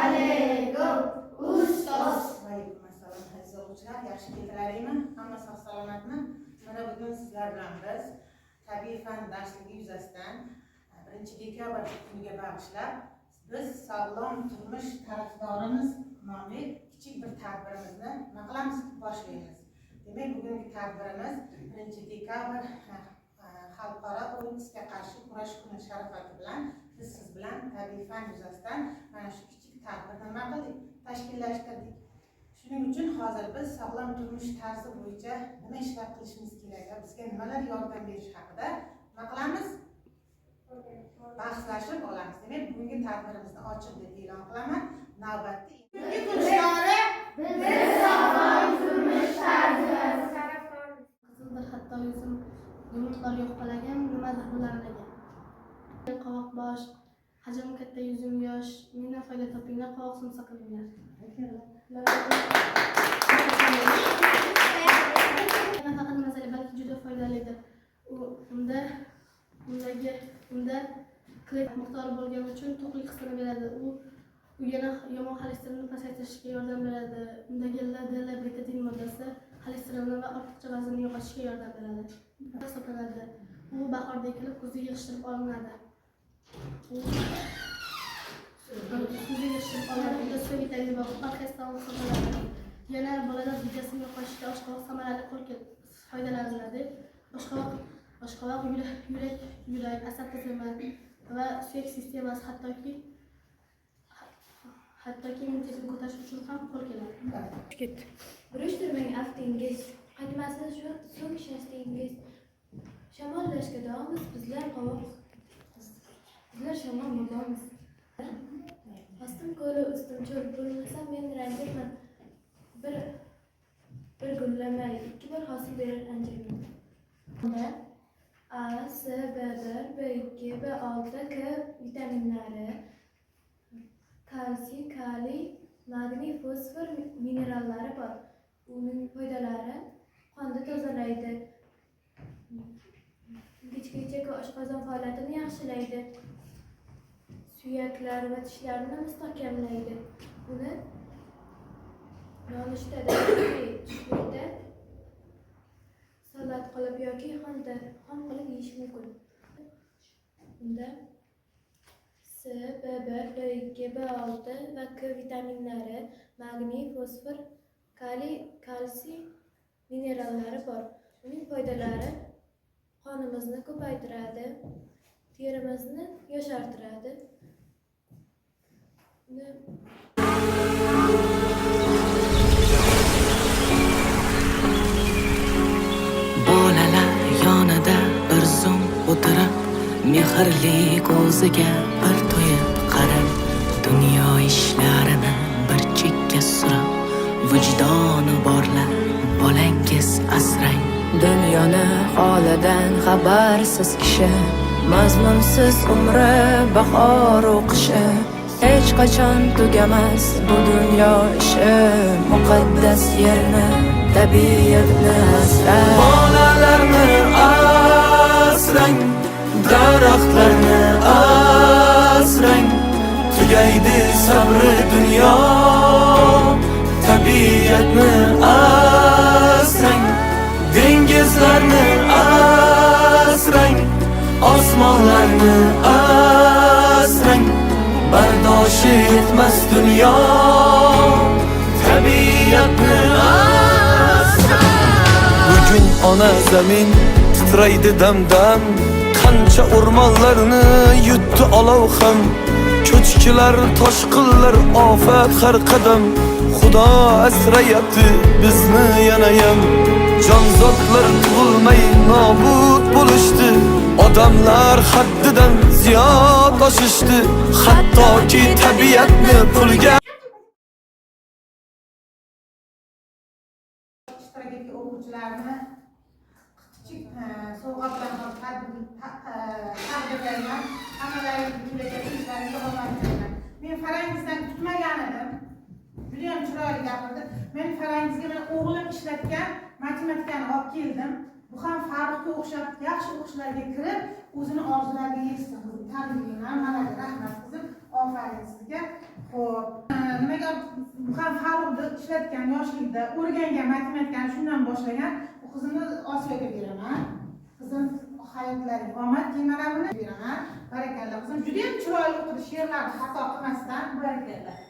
Alaykum, ustoz. Va alaykum assalom, aziz o'quvchilar, yaxshi keldilaringmi? Hamma sog' salomatmi? Mana bugun sizlar bilan biz tabiiy fan darsligi yuzasidan 1 dekabr kuniga bag'ishlab biz sog'lom turmush tarafdorimiz nomli kichik bir tadbirimizni nima qilamiz? Boshlaymiz. Demak, bugungi tadbirimiz 1 dekabr xalqaro AIDS-ga qarshi kurash kuni sharofati bilan biz siz bilan tabiiy fan yuzasidan mana shu kichik tadbirni nima qildik? Tashkillashtirdik. Shuning uchun hozir biz sog'lom turmush tarzi bo'yicha nima ishlar qilishimiz kerak va bizga nimalar yordam berishi haqida nima qilamiz? Bahslashib olamiz. Demak, bugungi tadbirimizni ochiq deb e'lon qilaman. Navbatda bugungi kun shiori Biz sog'lom turmush tarzimiz. Qizildir hatto yuzim, yumruqlar yo'q palagim, nimadir bularlagan. Qovoq bosh, hajm katta, yuzim yosh, mendan foyda topinglar, qovoq somsa qilinglar. Nafaqat mazali, balki juda foydalidir. U unda undagi unda klet miqdori bo'lgani uchun to'qlik hissini beradi. U yana yomon xolesterinni pasaytirishga yordam beradi. Undagi LDL betadin moddasi xolesterinni va ortiqcha vaznni yo'qotishga yordam beradi. Hisoblanadi. U bahorda ekilib, kuzda yig'ishtirib olinadi. U kuzda yig'ishtirib olinadi. Unda C vitamini bor, orqasidan hisoblanadi. Yana bolalar bijasini yo'qotishda oshqovoq samarali qo'l foydalaniladi. Oshqovoq yurak, asab tizimi va suyak sistemasi, hattoki immunitetni ko'tarish uchun ham qo'l keladi. Burishtirmang aftingiz, qaytmasin so'ng shastingiz. Shamollashga domiz, bizlar qovoq, bizlar shamol mudomiz. Ostim ko'li, ustim cho'l, bo'lmasam men ranjirman. Bir gullamay, ikki bor hosil berar anjirman. Unda A, C, B1, B2, B6, K vitaminlari, kalsiy, kaliy, magniy, fosfor minerallari bor. Uning foydalari: qonni tozalaydi, kechki ichak va oshqozon faoliyatini yaxshilaydi, suyaklar va tishlarni mustahkamlaydi. Uni nonushtada yoki tushlikda salat qilib yoki xom qilib yeyish mumkin. Unda C, B1, B2, B6 va K vitaminlari, magniy, fosfor, kaliy, kalsiy minerallari bor. Uning foydalari: qonimizni ko'paytiradi, terimizni yoshartiradi. Uni Bolalar yonida bir zum o'tirib, mehrli ko'ziga bir to'yib qarab, dunyo ishlarini bir chekka surib, vijdoni borlar bolangiz asrang. Dunyoni holidan xabarsiz kishi, mazmunsiz umri bahoru qishi. Hech qachon tugamas bu dunyo ishi. Muqaddas yerni, tabiatni asra. Bolalarni asrang, daraxtlarni asrang. Tugaydi sabri dunyo, tabiatni asrang. Dengizlarni asrang, osmonlarni asrang. Bardoshi yetmas dunyo, tabiatni asrang. Bugun ona zamin titraydi dam-dam. Qancha o'rmonlarni yutdi olov ham. Ko'chkilar, toshqinlar, ofat har qadam. Xudo asrayapti bizni yanayam. Jonzotlar tug'ilmay nobud bo'lishdi. Odamlar haddidan ziyod oshishdi. Hattoki tabiatni pulga ishtirok etgan o'quvchilarni kichik sovg'a bilan ham taqdirlayman. Hammalaringizni kelajakda ishlaringizga omad tilayman. Men Farangizdan kutmagan edim. Judayam chiroyli gapirdi. Men Farangizga men o'g'lim ishlatgan matematikani olib keldim. Bu ham Farruxga o'xshab yaxshi o'qishlarga kirib, o'zini orzulariga yetishsin, qizim. Tabriklayman. Mana, rahmat, qizim. Ofarin sizga. Xo'p. Bu ham Farruxni ishlatgan yoshligida o'rgangan matematikani shundan boshlagan. Bu qizimni Osiyoga beraman. Qizim, hayotlaring omad. Keyin mana buni beraman. Barakalla, qizim, judayam chiroyli o'qidi, she'rlarni xato qilmasdan. Barakalla.